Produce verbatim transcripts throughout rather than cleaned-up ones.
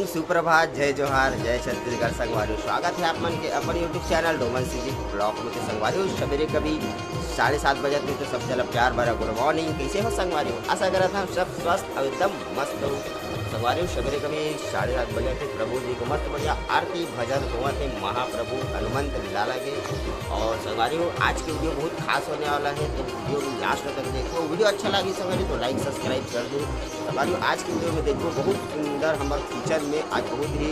सुप्रभात, जय जोहार, जय छत्तीसगढ़ संगवारी हो। स्वागत है आप मन के अपन YouTube channel Doman CG blog में। तो संगवारी हो, सवेरे कभी साढ़े सात बजे थे, तो सब चला प्यार भरा गुड मॉर्निंग। कैसे हो संगवारी हो? आशा करत हन सब स्वस्थ और एकदम मस्त हो। संगवारी हो, सवेरे कभी साढ़े सात बजे थे, प्रभु जी को मस्त बढ़िया आरती भजन होवत हे महाप्रभु हनुमंत लाला के। और संगवारी हो, आज की वीडियो बहुत खास होने वाला है, तो वीडियो को लास्ट तक देखो। वीडियो अच्छा लगी संगवारी तो लाइक सब्सक्राइब कर दो। संगवारी हो, आज की वीडियो में देखो, बहुत सुंदर हमारे किचन में आज बहुत ही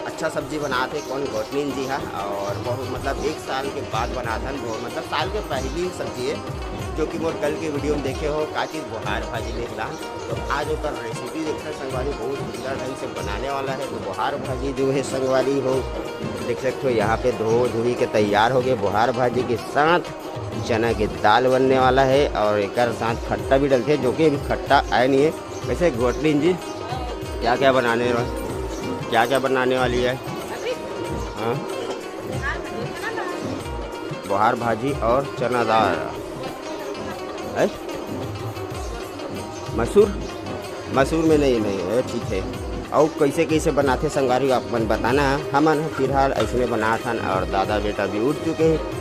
अच्छा सब्जी बनात हे कौन, गोटनीन जी हा। और बहुत, मतलब, एक साल के बाद बनात हन, बहुत, मतलब, साल के पहली सब्जी है, जो कि मोर कल के वीडियो में देखे हो, का चीज बोहार भाजी निकला। तो आज ओकर रेसिपी देखते हैं संगवारी, बहुत सुंदर ढंग से बनाने वाला है। तो बोहार भाजी जो है संगवारी हो, देख सकते हो, यहाँ पे धो धुई के तैयार हो गए। बोहार भाजी के साथ चना के दाल बनने वाला है और एक साथ खट्टा भी डलते, जो कि अभी खट्टा आए नहीं है। वैसे गोटनीन जी, क्या क्या बनाने वा-, क्या क्या बनाने वाली है? हाँ, बोहार भाजी और चना दाल है। मसूर, मसूर में नहीं, नहीं है, ठीक है। और कैसे कैसे बनाते संगवारी, आप मन बताना। हमन फिलहाल ऐसने बनात हन और दादा बेटा भी उठ चुके हैं।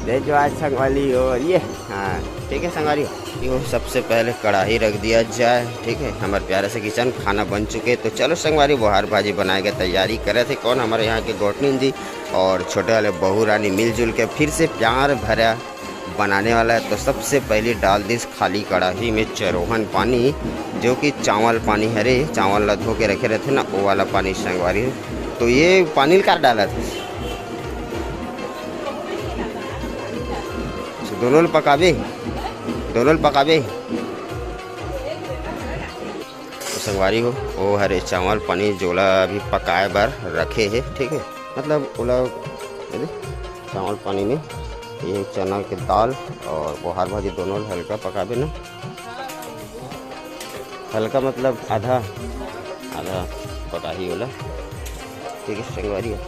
दे जो आज संगवारी हो, ये, हाँ, ठीक है संगवारी हो। यो सबसे पहले कढ़ाई रख दिया जाए, ठीक है। हमारे प्यारे से किचन खाना बन चुके, तो चलो संगवारी, बोहार भाजी बनाए के तैयारी करे थे कौन, हमारे यहाँ के गोटनीन जी। और छोटे वाले बहू रानी मिलजुल के फिर से प्यार भरा बनाने वाला है। तो सबसे पहले डाल दिस खाली कढ़ाई में चरोहन पानी, जो कि चावल पानी हरे, चावल ला धो के रखे रहते ना, वो वाला पानी संगवारी। तो ये पानी ल का डालत हे? दोनों ल पकाबे, दोनों ल पकाबे। तो संगवारी हो, वो हरे चावल पानी जोला अभी पकाए बर रखे हे, ठीक है, मतलब ओला, ये दे, चावल पानी में ये चना के दाल और बोहार भाजी दोनों ल हल्का पकाबे ना, हल्का मतलब आधा, आधा पकाही ओला, ठीक है संगवारी हो।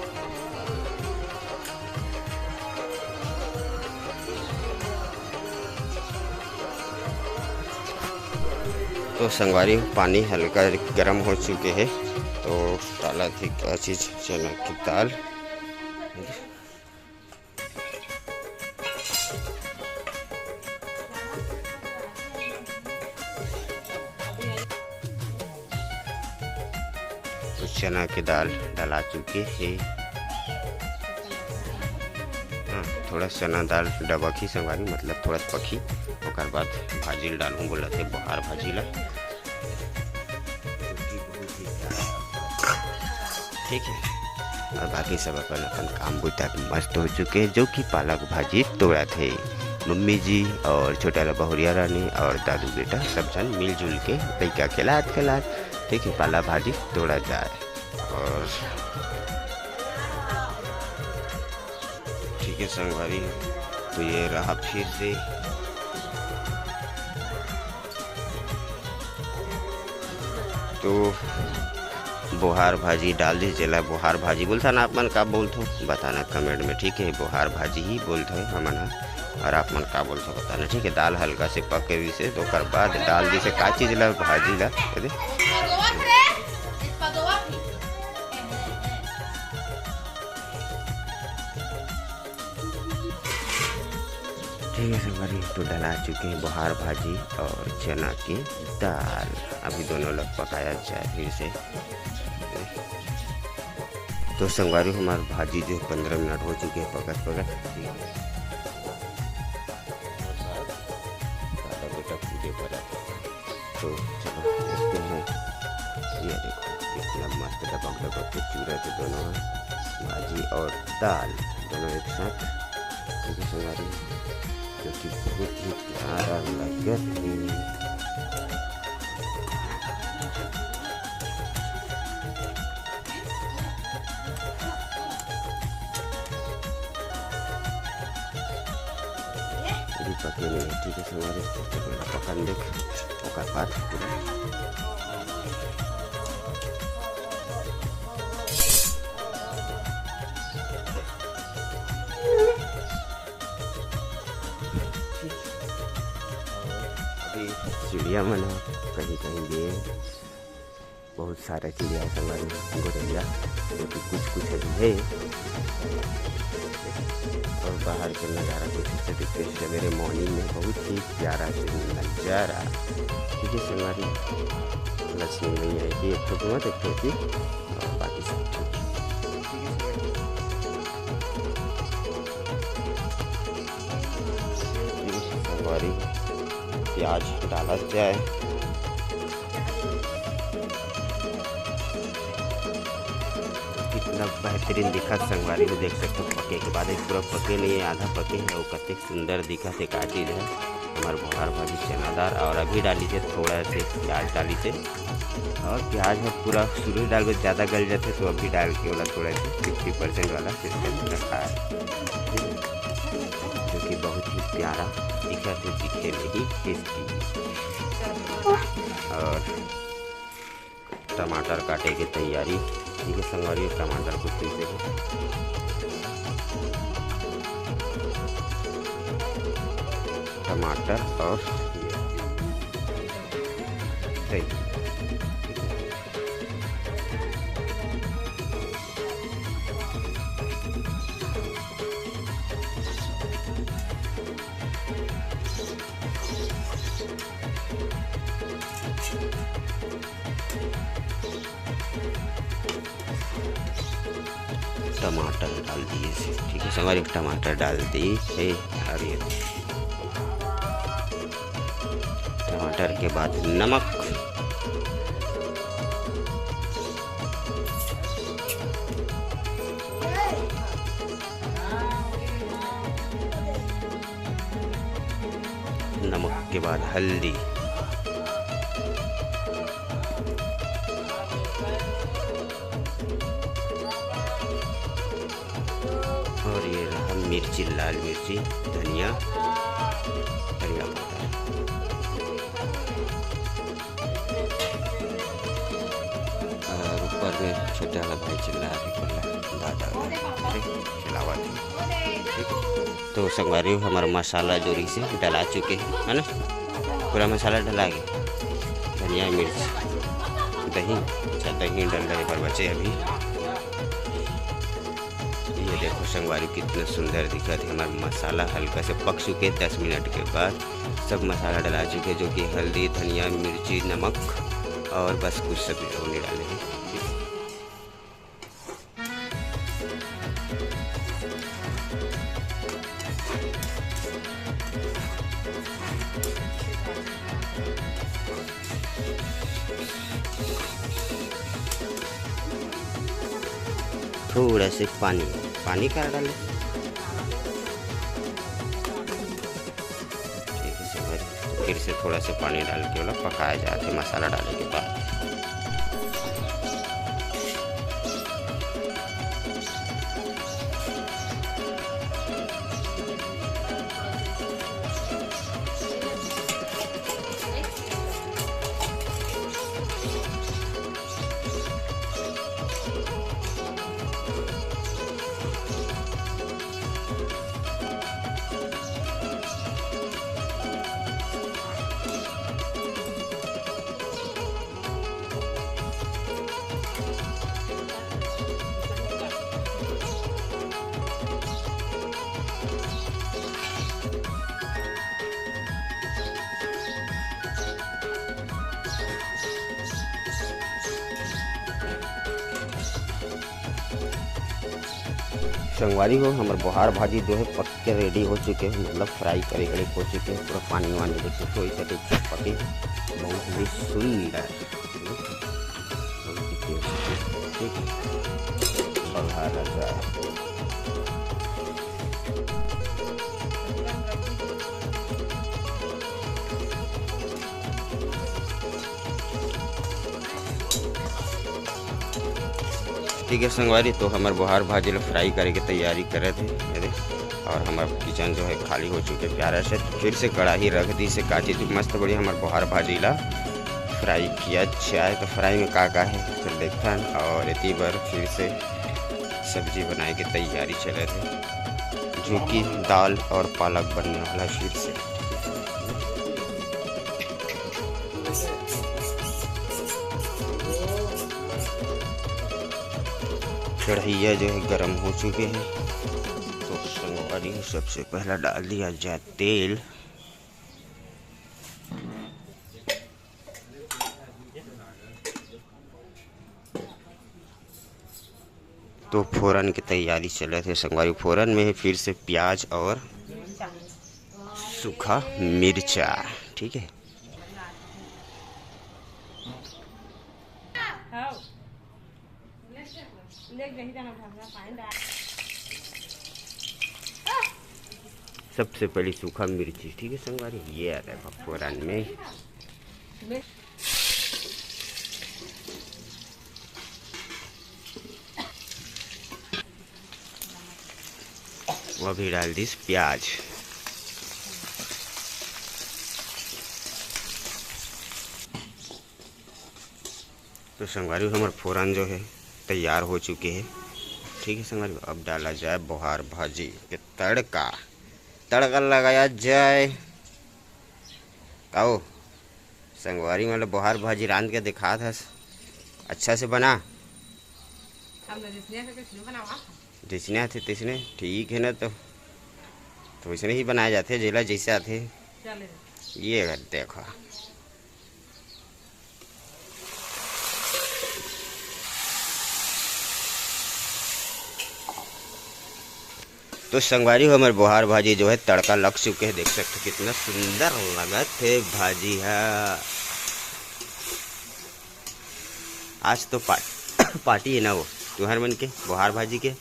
तो संगवारी, पानी हल्का गर्म हो चुके हे, तो डालत हे का चीज, चना की दाल। तो चना के दाल डला चुके हे। हाँ, थोड़ा चना दाल डबकही संगवारी, मतलब थोड़ा पकही, ओकर बाद भाजी ल डालहूँ, बोलत हे बोहार भाजी ला। ठीक है, और बाकी सब अपन अपन काम बुता के मस्त हो चुके हैं, जो कि पालक भाजी तोड़त हे। मम्मी जी और छोटा ला बहुरिया रानी और दादू बेटा सब जन मिलजुल के लइका खेलात खेलात, ठीक है, पालक भाजी तोड़ा जाए। और ठीक है संगवारी, तो ये रहा फिर से। तो बोहार भाजी डाल दिस, जेला बोहार भाजी बोलथन, आप मन का बोलथो बताना कमेंट में, ठीक है। बोहार भाजी ही बोलथन हमन ह, और आप मन का बोलथो बताना, ठीक है। दाल हल्का से पक के से, तो ओकर बाद डाल दिस का चीज ला, भाजी ला, ये दे। ठीक है संगवारी, तो डला चुके हैं बोहार भाजी और चना के दाल। अभी दोनों ला पकाया जाए फिर से। तो संगवारी, हमार भाजी जो है पंद्रह मिनट हो चुके हैं पकत पकत। ठीक है, दादा बेटा पूजे पर आ। तो चलो देखते हैं, ये देखो कितना मस्त डबक डबक के चूरा के दोनों है, भाजी और दाल दोनों एक साथ। ठीक है संगवारी, जो कि बहुत ही प्यारा लगत है। अभी पके नहीं है, ठीक है संगवारी, तो पकन देख, ओकर बाद पूरा। चिड़िया मन ह कहीं कहीं गे, बहुत सारा चिड़िया संगवारी, गोरैया, जो कि कुछ कुछ अभी है। और बाहर के नज़ारा कुछ इस तरीके से सवेरे morning में बहुत ही प्यारा से नज़ारा। ठीक है संगवारी, लक्ष्मी मैया की एक ठो घूमत, एक ठो की, और बाकी सब ठीक है। ठीक है संगवारी, प्याज डालत जाए। कितना बेहतरीन दिखत संगवारी हो, देख सकते हो पके के बाद, ये पूरा पके नहीं है, आधा पके है, वो कतेक सुंदर दिखत है, का चीज़ है। हमार बोहार भाजी चनादार, और अभी डाली थे थोड़ा से प्याज डाली थे, और प्याज में पूरा शुरू डाल के ज़्यादा गल जाते, तो अभी डाल के वाला थोड़ा से fifty percent वाला system रखा है, जो कि बहुत ही प्यारा दिखत है, दिखे में ही tasty। और टमाटर काटे के तैयारी। ठीक है संगवारी, टमाटर को पीसे हैं। टमाटर और दही। टमाटर डाल दिए से, ठीक है संगवारी, टमाटर डाल दी है। और ये टमाटर के बाद नमक, नमक के बाद हल्दी, और ये रहा मिर्ची, लाल मिर्ची, धनिया, धनिया पाउडर। और ऊपर में छोटा वाला भाई चिल्ला रहे, बोल रहा, "दादा, अरे, खिलावा थी।" ठीक है? तो संगवारी हो, हमारा मसाला जो रही से डला चुके हैं, है ना, पूरा मसाला डला गया, धनिया, मिर्च, दही, अच्छा, दही डल रहे पर बचे अभी। ये देखो संगवारी, कितना सुंदर दिखत है हमारा मसाला। हल्का से पक चुके दस मिनट के बाद, सब मसाला डला चुके, जो कि हल्दी, धनिया, मिर्ची, नमक और बस कुछ सब्जी और नहीं डाले हैं। थोड़ा से पानी, पानी कर डाले। ठीक है, फिर से थोड़ा से पानी डाल के ओला पकाया जाथे मसाला डाले के बाद। संगवारी हो, हमर बोहार भाजी जो है पक के ready हो चुके हैं, मतलब fry करे के हो चुके हैं, पूरा पानी वानी देखिए, कोई सा type से पके, बहुत ही सुंदर। ठीक है, और हरा जा। ठीक है संगवारी, तो हमर बोहार भाजी ल fry करे के तैयारी करत हे, ये दे। और हमर kitchen जो है खाली हो चुके प्यारा से। फिर से कढ़ाई रख दी से काची चुक मस्त बढ़िया हमर बोहार भाजी ला fry किया जाए। तो fry में का का है तो देखथन। और इतनी बार फिर से सब्जी बनाए के तैयारी चलत है, जो कि दाल और पालक बनने वाला है फिर से। कढ़ैया जो है गर्म हो चुके हैं। तो संगवारी, सबसे पहला डाल दिया जाए तेल। तो फोरन के तैयारी चलत हे संगवारी। फोरन में फिर से प्याज और सूखा मिर्चा, ठीक है। सबसे पहले सूखा मिर्ची, ठीक है संगवारी, ये आ रहा है फोरन में। वो भी डाल दिस प्याज। तो संगवारी, हमर फोरन जो है तैयार हो चुके हैं। ठीक है संगवारी, अब डाला जाए बोहार भाजी के तड़का। तड़का लगाया जाए। आओ संगवारी, मतलब बोहार भाजी रांध के दिखात हस, अच्छा से बना। हम तो जैसने आथे तैसने बनावा। जैसने आथे तैसने, ठीक है ना? तो, तो वैसने ही बनाया जाथे, जेला जैसे आथे। चले। ये अगर देखो, तो संगवारी हो, हमर बोहार भाजी जो है तड़का लग चुके हैं। देख सकते हो कितना सुंदर लगत है भाजी है। आज तो पा-, पार्टी है ना वो तुहर मन के बोहार भाजी के।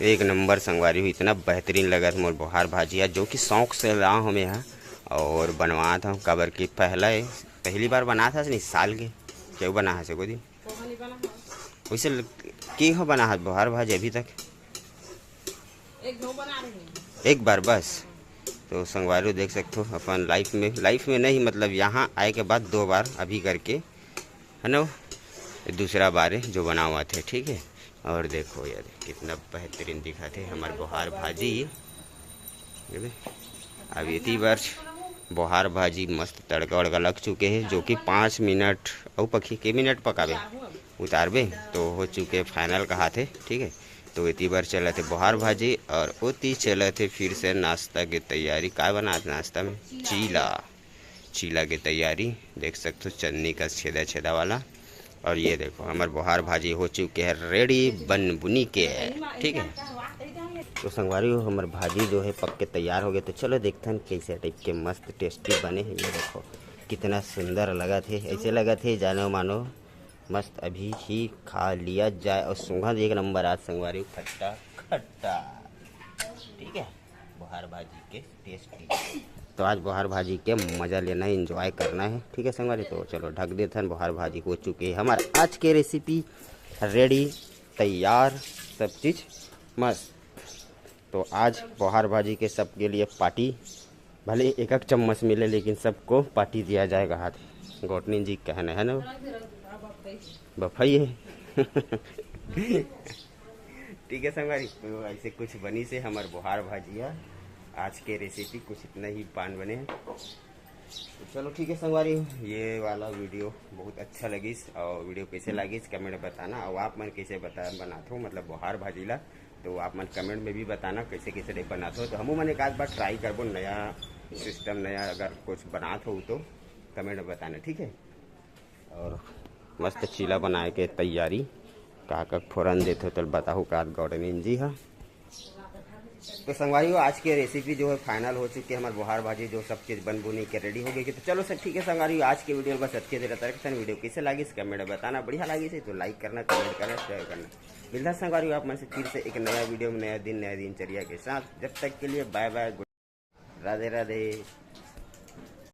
एक नंबर संगवारी हो, इतना बेहतरीन लगत मोर बोहार भाजी है, जो कि शौक से ला हमें यहाँ और बनवात हूँ, काबर कि पहला है, पहली बार बनात हस नहीं साल के, क्यों बना हस एको दिन? वैसे ल-, के हो बना हस बोहार भाजी अभी तक? एक दो बना रहे हैं। एक बार बस। तो संगवारी हो देख सकते हो अपन लाइफ में, लाइफ में नहीं मतलब यहाँ आए के बाद दो बार अभी करके, है ना, ये दूसरा बार है जो बनावत है, ठीक है। और देखो यार कितना बेहतरीन दिखत है हमर बोहार भाजी। ये दे, अब इतनी बार बोहार भाजी मस्त तड़का वड़का लग चुके हैं, जो कि पाँच मिनट अउ पकी के मिनट पकाबे उतारबे तो हो चुके फाइनल कहाथे, ठीक है। तो इतनी बार चलत है बोहार भाजी और ओती चलत है फिर से नाश्ता के तैयारी। का बनात नाश्ता में? चीला। चीला के तैयारी देख सकते हो, चन्नी का छेदा छेदा वाला। और ये देखो हमर बोहार भाजी हो चुके हैं रेडी बन बुनी के, ठीक है। तो संगवारी हो हमर भाजी जो है पक के तैयार हो गए, तो चलो देखथन कैसे टाइप के मस्त टेस्टी बने हैं। ये देखो कितना सुंदर लगत है, ऐसे लगत है जानो मानो मस्त अभी ही खा लिया जाए। और सूंघत एक नंबर आज संगवारी हो, खट्टा खट्टा, ठीक है, बोहार भाजी के टेस्टी। तो आज बोहार भाजी के मजा लेना है, एंजॉय करना है, ठीक है संगवारी। तो चलो ढक देथन, बोहार भाजी हो चुके हैं हमार आज के रेसिपी रेडी, तैयार, सब चीज मस्त। तो आज बोहार भाजी के सबके लिए पार्टी, भले एक एक चम्मच मिले लेकिन सबको पार्टी दिया जाएगा। हाथ गोटनी जी कहना है ना, बफाई है। ठीक है संगवारी, तो ऐसे कुछ बनी से हमर बोहार भाजिया। आज के रेसिपी कुछ इतना ही पान बने हैं। तो चलो ठीक है संगवारी, ये वाला वीडियो बहुत अच्छा लगिस और वीडियो कैसे लगिस कमेंट में बताना। और आप मन कैसे बता बनात हो मतलब बोहार भाजी ला, तो आप मन कमेंट में भी बताना कैसे कैसे टाइप बनात हो। तो हमू मन एक आध बार ट्राई करबो नया सिस्टम, नया अगर कुछ बनात हो तो कमेंट में बताना, ठीक है। और मस्त चीला बनाए के तैयारी। का का फोरन देथे तो बताहू का गौड़नीन जी हा। तो संगवारी हो, आज के रेसिपी जो है फाइनल हो चुकी है, हमारे बोहार भाजी जो सब चीज बन बुनी के रेडी हो गई है। तो चलो सब ठीक है संगवारी हो, आज के वीडियो बस अतके देर तक। वीडियो कैसे लागिस कमेंट में बताना, बढ़िया लागिस है तो लाइक करना, कमेंट करना, शेयर करना। मिलता है संगवारी हो आप मन से फिर से एक नया वीडियो में, नया दिन नया दिनचर्या के साथ। जब तक के लिए बाय बाय, गुड, राधे राधे।